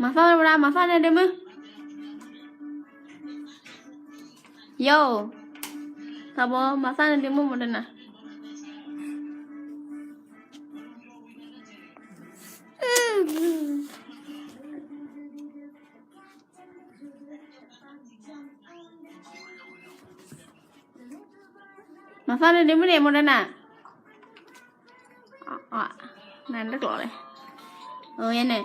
မၤသီၣ်ဝဲဒၣ် မၤသီၣ်န့ၣ်ဒ့မုၣ်, ယိၤ, သးဘီ မၤသီၣ်န့ၣ်ဒ့မုၣ် Moderna. မၤသီၣ်န့ၣ်ဒ့မုၣ်န့ၣ် Moderna. နတကျိးလဲၣ်. အန့ၣ်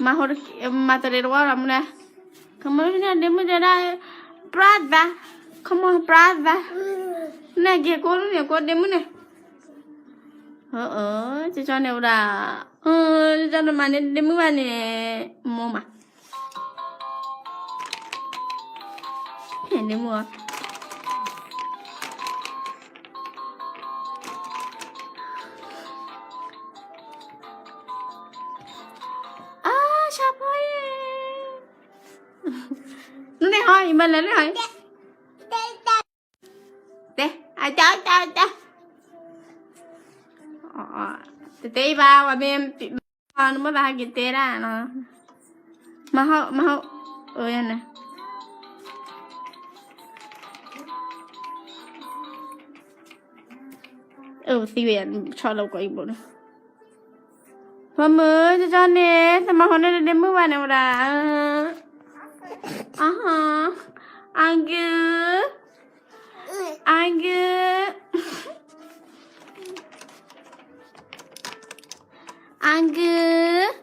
မၤဟိ မၤတရံးတဝီလီၤမူနၤ. Come on ဒ့မုၣ်တဲဒၣ် brother, come on brother. နဲၣ်က့ၤကိးန့ၣ် ကိးဒ့မုၣ်န့ၣ်. ကၠီန့ၣ်ဝဲဒၣ်, ကၠီန့ၣ်မၤန့ၢ်ဒ့မုၣ်ဘၣ်န့ၣ်, မိၢ်မး ဒ့မုၣ်အီၤ. အၢ ဆၣ်ဖိအံၤ, နန့ၣ်ဟီ ယမၤလဲၤလၢဟီ, တဲ, အတၢ်တၢ်တၢ်, တတဲအံၤဘၣ် ဝဲမ့ၢ် နမ့ၢ်ဘၣ်ဟဲက့ၤတဲဒၣ်နီၤ, မၤဟီ မၤဟီ, အၢ ယန့ၣ်, အၢ သံဝဲ ဆီလီၤကိးအံၤဘိန့ၣ်. ဖမုၣ် ကၠီန့ၣ် တမၤဟိန့ၢ်ဒ့မုၣ်ဘၣ်န့ၣ်ဝဲဒၣ်, အဟါ, အါဂ့ၤ, အါဂ့ၤ, အါဂ့ၤ,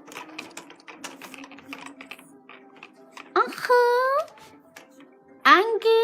အဃု, အါဂ့ၤ.